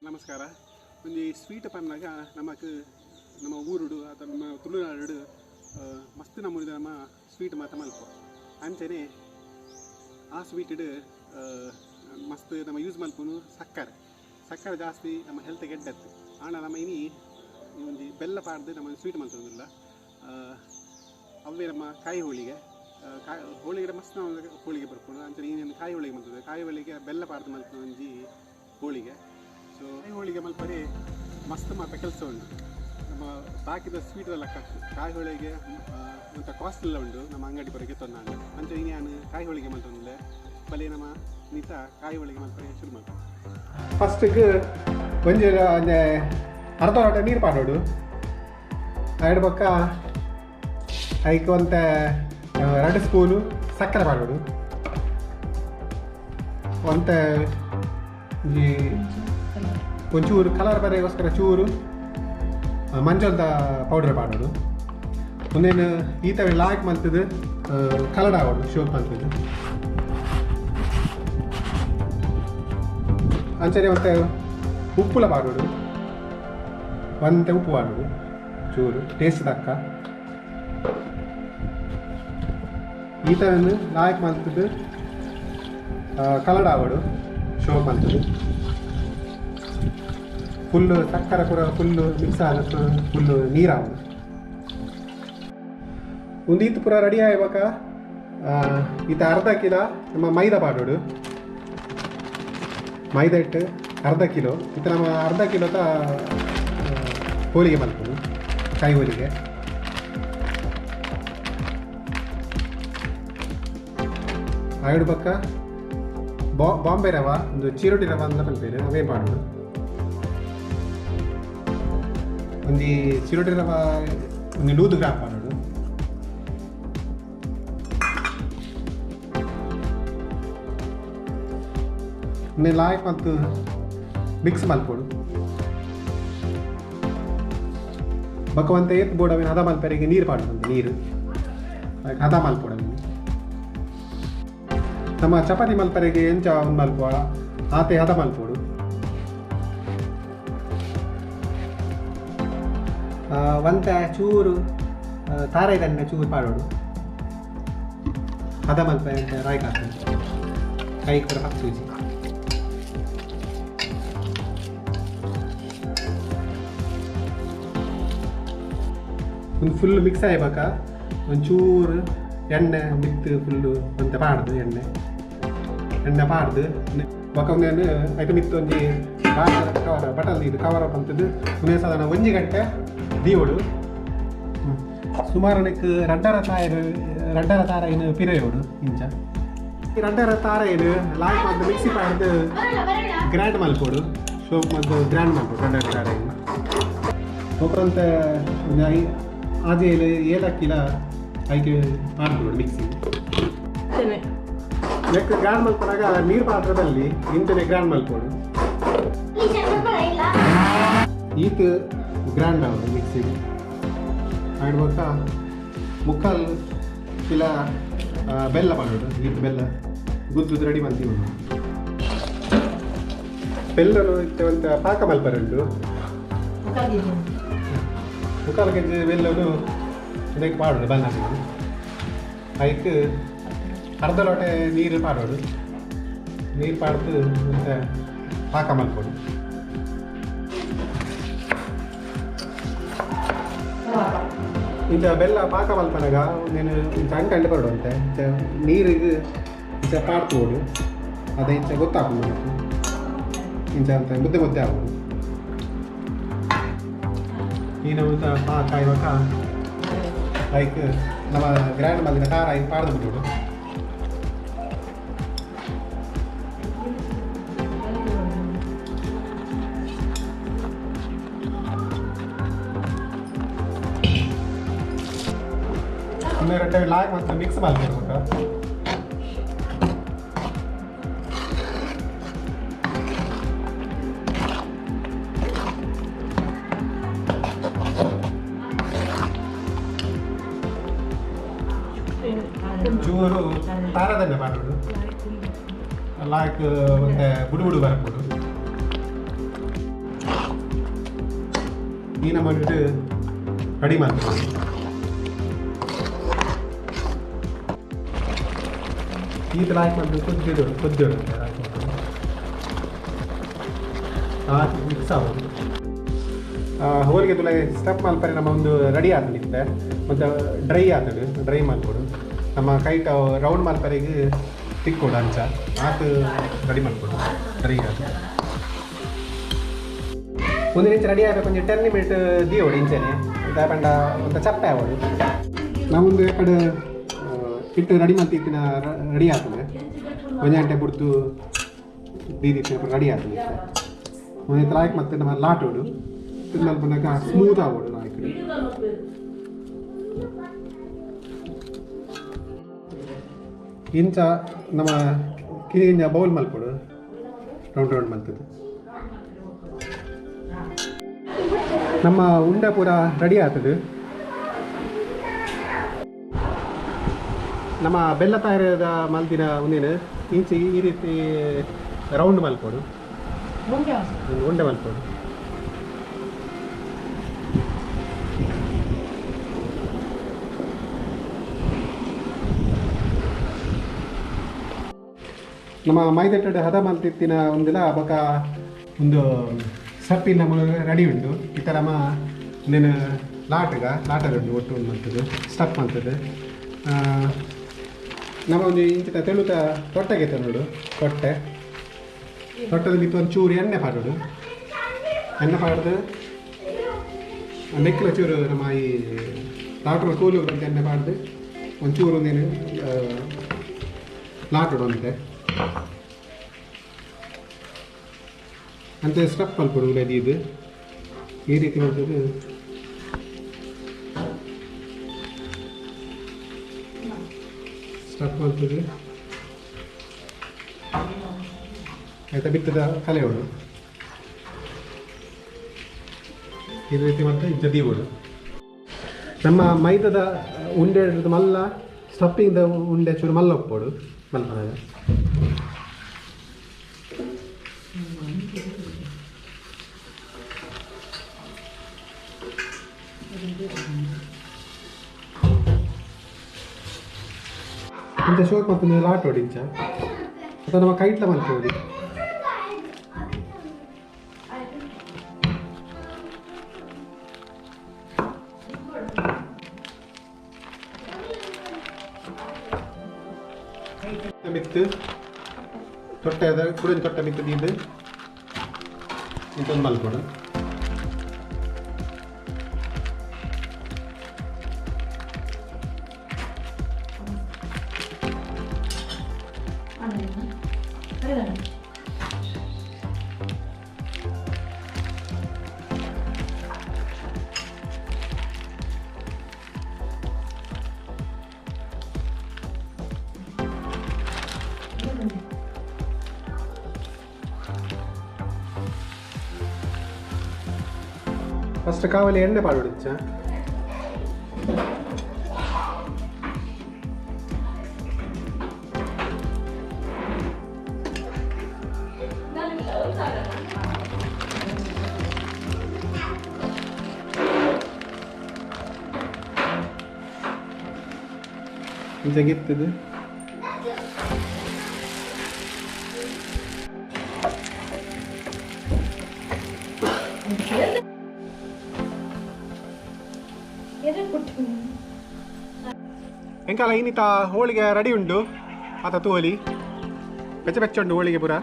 ನಮಸ್ಕಾರ. ಒಂಜಿ ಸ್ವೀಟ್ ಪನ್ನಗ ನಮಕ್ ನಮ್ಮ ಊರುಡು ಅಥವಾ ನಮ್ಮ ತುಳುನಾಡು ಮಸ್ತ್ ನಮೂನಿದ ನಮ್ಮ ಸ್ವೀಟ್ ಮಾತ ಮಲ್ಪ ಅಂಚನೆ ಆ ಸ್ವೀಟ್ ಮಸ್ತ್ ನಮ್ಮ ಯೂಸ್ ಮಲ್ಪುನು ಸಕ್ಕರೆ ಸಕ್ಕರೆ ಜಾಸ್ತಿ ನಮ್ಮ ಹೆಲ್ತ್ ಗೆಡ್ಡತ್ತು. ಆಂಡ ನಮ್ಮ ಇನಿ ಒಂಜಿ ಬೆಲ್ಲ ಪಾಡ್ದು ನಮ್ಮ ಸ್ವೀಟ್ ಮಲ್ತೊಂದಿಲ್ಲ. ಅವೇ ನಮ್ಮ ಕಾಯಿ ಹೋಳಿಗೆ, ಕಾಯಿ ಹೋಳಿಗೆ ಮಸ್ತ್ ನಾವು ಹೋಳಿಗೆ ಬರ್ಪುಂಡು. ಅಂಚನೆ ಇನ್ನೊಂದು ಕಾಯಿ ಹೋಳಿಗೆ ಮಲ್ತದೆ. ಕಾಯಿ ಹೋಳಿಗೆ ಬೆಲ್ಲ ಪಾಡ್ದು ಮಲ್ಪುನ ಒಂಜಿ ಹೋಳಿಗೆ. ಸೊ ಕಾಯಿ ಹೋಳಿಗೆ ಮಲ್ಪರೆ ಮಸ್ತ್ ಮಾತ ಕೆಲಸ ಉಂಟು. ನಮ್ಮ ಬಾಕಿದ ಸ್ವೀಟ್ ಲೆಕ್ಕ ಕಾಯಿ ಹೋಳಿಗೆ ಅಂತ ಕಾಸ್ಟ್ ಎಲ್ಲ ಉಂಟು ನಮ್ಮ ಅಂಗಡಿ ಬರೋಕ್ಕೆ ತೊಂದರೆ. ಅಂಚೆ ಇನಿ ನಾನು ಕಾಯಿ ಹೋಳಿಗೆ ಮಲ್ತೊಂದಿಲ್ಲ ಬಲೆ ನಮ್ಮ ನೀತ ಕಾಯಿ ಹೋಳಿಗೆ ಮಲ್ಪರೆ ಶುರು ಮಾಡ್ತಾರೆ. ಫಸ್ಟಿಗೆ ಒಂಜಿ ಅರ್ಧ ಲೋಟ ನೀರು ಪಾಡೋಡು. ಐಡು ಪಕ್ಕ ಐಕ್ ಒಂತೆ 2 ಸ್ಪೂನು ಸಕ್ಕರೆ ಪಾಡೋಡು. ಒಂತೆ ಒಂಚೂರು ಕಲರ್ ಬರೋಗೋಸ್ಕರ ಚೂರು ಮಂಜಲ್ದ ಪೌಡರ್ ಪಾಡೋಡು. ಒಂದೇನು ಈತ ಲಾಕ್ ಮಲ್ತದ್ದು ಕಲರ್ ಆಗೋಡು ಶೋಕ್ ಮಲ್ತದ್ದು. ಅಂಚನೆ ಒಂತೆ ಉಪ್ಪುಲ ಪಾಡೋಡು, ಒಂತೆ ಉಪ್ಪು ಪಾಡೋಡು ಚೂರು ಟೇಸ್ಟ್ ತಕ್ಕ. ಈತವನ್ನು ಲಾಯಕ್ ಮಲ್ತದ್ದು ಕಲರ್ ಆಗೋಡು ಶೋಕ್ ಮಲ್ತದ್ದು. ಫುಲ್ಲು ಸಕ್ಕರೆ ಪೂರ ಫುಲ್ಲು ಮಿಕ್ಸ್ ಆಗುತ್ತೆ, ಫುಲ್ಲು ನೀರಾಗೋದು. ಒಂದು ಈತ ಪೂರ ರೆಡಿ ಆಯ್ಬೇಕ. ಈತ ಅರ್ಧ ಕಿಲೋ ನಮ್ಮ ಮೈದಾ ಪಾಡೋಡು. ಮೈದಾ ಹಿಟ್ಟು ಅರ್ಧ ಕಿಲೋ. ಈತ ನಮ್ಮ ಅರ್ಧ ಕಿಲೋದ ಹೋಳಿಗೆ ಮಲ್ಪೋದು, ಕಾಯಿ ಹೋಳಿಗೆ. ಆಯ್ಡು ಪಕ್ಕ ಬಾಂಬೆ ರವ, ಒಂದು ಚಿರೋಟಿ ರವ ಅಂತ ಪಲ್ಪೇರು ಅವೇ ಪಾಡೋಡು. ಒಂದು ಚಿರೋಟಿ ರವ ಒಂದು 100 ಗ್ರಾಮ್ ಪಾಡೋಡು. ಲಾಯಕ್ ಮತ್ತು ಮಿಕ್ಸ್ ಮಲ್ಪೋಡು. ಬೊಕ್ಕ ಏತ್ ಬೋಡು ಅವೇನು ಹದ ಮಲ್ಪೆರೆಗೆ ನೀರು ಪಾಡೋದು, ನೀರು ಹದ ಮಲ್ಪೋಡು. ಅವೇನು ನಮ್ಮ ಚಪಾತಿ ಮಲ್ಪರೆಗೆ ಎಂಚ ಒಂದು ಮಲ್ಪುವ ಆತೆ ಹದ ಮಲ್ಪೋಡು. ಒಂತೆ ಚೂರು ತಾರೈದನ್ನ ಚೂರು ಪಾಡೋಡು. ಹದ ಮಲ್ಪೆ ಅಂತ ರಾಯಿ ಕಾಸು ಕೈ ಕೂಡ ಸೂಜಿ. ಒಂದು ಫುಲ್ ಮಿಕ್ಸ್ ಆಯ್ಬೇಕ. ಒಂಚೂರು ಎಣ್ಣೆ ಮಿಕ್ತು ಫುಲ್ಲು ಒಂತೆ ಪಾಡ್ದು, ಎಣ್ಣೆ ಎಣ್ಣೆ ಪಾಡ್ದು ಬೊಕ್ಕ ಒಂದೇನು ಐತೆ ಮಿತ್ತು ಒಂಜಿ ಕವರ್ ಬಟಲ್ ಇದು ಕವರ್ ಅಪ್ ಅಂತದ್ದು ಒಂದೇ ಸಾಧಾರಣ 1 ಗಂಟೆ ದೀವಡು. ಸುಮಾರು ರಡ್ಡರ ತಾರೈನು ಪಿರೆಯೋಡು ಇಂಚ. ಈ ರಡ್ಡರ ತಾರೈನು ಲಾಯಕ್ ಮತ್ತು ಮಿಕ್ಸಿ ಪಾಡ್ದು ಗ್ರ್ಯಾಂಡ್ ಮಲ್ಪೋಡು, ಸೋಪ್ ಮತ್ತು ಗ್ರ್ಯಾಂಡ್ ಮಲ್ಪೋಡು ರಡ್ಡರ ತಾರೈನು. ಬೊಕ್ಕಂತ ಒಂದು ಆಜೆಯಲ್ಲಿ ಏಲಕ್ಕಿಲ ಐಕೆ ಪಾಡ್ಬೋದು ಮಿಕ್ಸಿ. ನೆಕ್ ಗ್ರ್ಯಾಂಡ್ ಮಲ್ಪನಾಗ ನೀರು ಪಾತ್ರದಲ್ಲಿ ಇಂಚನೆ ಗ್ರ್ಯಾಂಡ್ ಮಲ್ಪೋಡು. ಈತ ಗ್ರ್ಯಾಂಡ್ ಆಗೋದು ಮಿಕ್ಸಿ ಆಡ್ಬೇಕ. ಮುಕ್ಕಾಲು ಕಿಲ ಬೆಲ್ಲ ಮಾಡೋದು. ಈತ ಬೆಲ್ಲ ಗುದ್ದು ರೆಡಿ ಮಾಡ್ತೀವಿ. ಬೆಲ್ಲನು ಇತ್ತೆ ಪಾಕ ಮಲ್ಪರುಂಟು. 3/4 ಕೆಜಿ ಬೆಲ್ಲನು ಇದಕ್ಕೆ ಮಾಡೋದು ಬನ್ನಾಗಿ. ಅದಕ್ಕೆ ಅರ್ಧ ಲೋಟೆ ನೀರು ಪಾಡೋದು. ನೀರು ಪಾಡ್ದು ಮತ್ತೆ ಪಾಕ ಮಲ್ಪೋಡು. ಇಂಚ ಬೆಲ್ಲ ಪಾಕ ಮಲ್ಪನಾಗ ನೀನು ಇಂಚ ಅಂಟು ಅಂಟು ಬರೋಡು ಅಂತೆ. ಇಂಚ ನೀರಿಗೆ ಇಂಚ ಪಾಡ್ತೋಡು, ಅದೇ ಇಂಚ ಗೊತ್ತಾಗ್ಬೋದು ನಮಗೆ. ಇಂಚ ಅಂತ ಮುದ್ದೆ ಮುದ್ದೆ ಆಗ್ಬೋದು. ಈ ನಾವು ಪಾಕ ಇವಾಗ ಲೈಕ್ ನಮ್ಮ ಗ್ರ್ಯಾಂಡ್ ಮಲ್ಲಿನ ಖಾರ ಇದು ಪಾಡ್ದು ಬಿಡೋಡು. ಇನ್ನೆರಡು ಲಾಕ್ ಮತ್ತು ಮಿಕ್ಸ್ ಮಾಡ್ತಿರ್ಬೇಕು. ಚೂರು ತಾರದನ್ನೇ ಮಾಡೋದು, ಲಾಕ್ ಮತ್ತೆ ಬುಡು ಬುಡು ಬರ್ಬೋದು. ಈ ನಮ್ಮನ್ನು ರೆಡಿ ಮಾಡ್ತೀವಿ. ಈ ಲಾಯ್ಕ್ ಮಾಡಬೇಕು, ಕೊದ್ದಿಡೋದು ಕೊದ್ದಿಡೋದು ಹಾಕಿ ಮಿಕ್ಸ್ ಆಗೋದು. ಹೋಳಿಗೆ ತುಲ ಸ್ಟೆಪ್ ಮಲ್ಪರೆ ನಮ್ಮ ಒಂದು ರೆಡಿ ಆತನಿತ್ತೆ ಮತ್ತು ಡ್ರೈ ಆತಡು ಡ್ರೈ ಮಲ್ಪೊಡು. ನಮ್ಮ ಕೈಟ ರೌಂಡ್ ಮಲ್ಪರೆಗೆ ತಿಕ್ಕೊಡು ಅಂಚ ಆತ ರೆಡಿ ಮಲ್ಪೊಡು ಡ್ರೈ ಆತ. ಒಂದು ಇಂಚ ರೆಡಿ ಆಗಬೇಕು ಒಂಜಿ 10 ಮಿನಿಟ್ ದಿಯೋಡು ಇಂಚನೆ ದಾಪಂಡ ಒಂದು ಚಪ್ಪೆ ಆವಡು. ನಾವೊಂದು ಕಡೆ ಹಿಟ್ಟು ರೆಡಿ ಮಾಡ್ತಿತ್ತಿನ ರೆಡಿ ಆಗ್ತದೆ. ಒಂದು ಗಂಟೆ ಬಿಡ್ತು ದೀದಿತ್ತಿನ ರೆಡಿ ಆಗ್ತದೆ. ಒಂದು ಲಾಯ್ಕ್ ಮತ್ತೆ ನಮ್ಮ ಲಾಟೋಡು ತಿನ್ನಲ್ಪನಾಗ ಸ್ಮೂತ್ ಆಗೋಡು ಲಾಯ್ಕ್. ಇಂಚ ನಮ್ಮ ಕಿರಿಂಜ ಬೌಲ್ ಮಲ್ಪೊಡು ರೌಂಡ್ ರೌಂಡ್ ಮಲ್ತದೆ. ನಮ್ಮ ಉಂಡೆ ಪೂರ ರೆಡಿ ಆಗ್ತದೆ. ನಮ್ಮ ಬೆಲ್ಲ ತಯಾರದ ಮಲ್ದಿನ ಒಂದಿನ ಇಂಚೆ ಈ ರೀತಿ ರೌಂಡ್ ಮಲ್ಪೊಡು, ಉಂಡೆ ಮಲ್ಪೊಡು. ನಮ್ಮ ಮೈದಟ್ಟಡೆ ಹದ ಮಲ್ತಿತ್ತಿನ ಒಂದಿಲ್ಲ ಬೊಕ ಒಂದು ಸಪ್ಪಿನ ನಮ್ಮ ರೆಡಿ ಉಂಟು. ಈ ಥರ ನಮ್ಮ ಒಂದೇನು ಲಾಟಗ ಲಾಟದುಂಡು ಒಟ್ಟು ಒಂದು ಮಲ್ತದೆ ಸ್ಟಪ್ ಮಲ್ತದೆ. ನಮ್ಮ ಒಂದು ಇಂಚಿನ ತೆಳುತ ತೊಟ್ಟೆಗೆ ನೋಡು, ತೊಟ್ಟೆ ತೊಟ್ಟದ ಮಿತ್ತು ಒಂದು ಚೂರು ಎಣ್ಣೆ ಪಾಡೋಡು. ಎಣ್ಣೆ ಪಾಡ್ದು ನೆಕ್ಲ ಚೂರು ನಮ್ಮ ಈ ಲಾಟರ ಕೂಲು ಬಂತ ಎಣ್ಣೆ ಪಾಡ್ದು ಒಂಚೂರು ಒಂದೇನು ಲಾಟೋಡು ಅಂತೆ ಅಂತ ಸ್ಟಪ್ ಮಲ್ಪೊಡು ಇದು ಈ ರೀತಿ ಮಾಡ್ತದೆ. ಸ್ಟಪ್ ಮಾಡ್ತದೆ ಆಯ್ತಾ, ಬಿತ್ತದ ಕಲೆಯೋಡು ಈ ರೀತಿ ಮಾಡ್ತಾ ಇಂಚ ದೀವೋಡು. ನಮ್ಮ ಮೈದದ ಉಂಡೆ ಹಿಡಿದು ಮಲ್ಲ ಸ್ಟಪ್ಪಿಂಗ್ದ ಉಂಡೆ ಚೂರು ಮಲ್ಲ ಒಪ್ಪೋಡು ಮಲ್ಪನಾಗ. ಇಂಚ ಶೋಕ್ ಮತ್ತೊಂದು ಲಾಟೋಡು ಇಂಚ ಅಥವಾ ನಮ್ಮ ಕೈಟ್ಲ ಮಲ್ಪೋಡಿ. ಮಿತ್ತು ತೊಟ್ಟೆ ಕುಡಿನ ತೊಟ್ಟೆ ಮಿತ್ತು ದೀದು ಇಂಚೊಂದು ಮಲ್ಪೋಡು. ಫಸ್ಟ್ ಕಾವಲಿ ಎಣ್ಣೆ ಪಾಡೋಡಿಚ್ಚ ಇಂಚ ಗಿತ್ತದು. ಎಂಕಾಲ ಇನ್ನಿತ ಹೋಳಿಗೆ ರೆಡಿ ಉಂಟು ಆತ ತೋಲಿ ಬೆಚ್ಚ ಬೆಚ್ಚ ಉಂಟು ಹೋಳಿಗೆ ಪೂರ.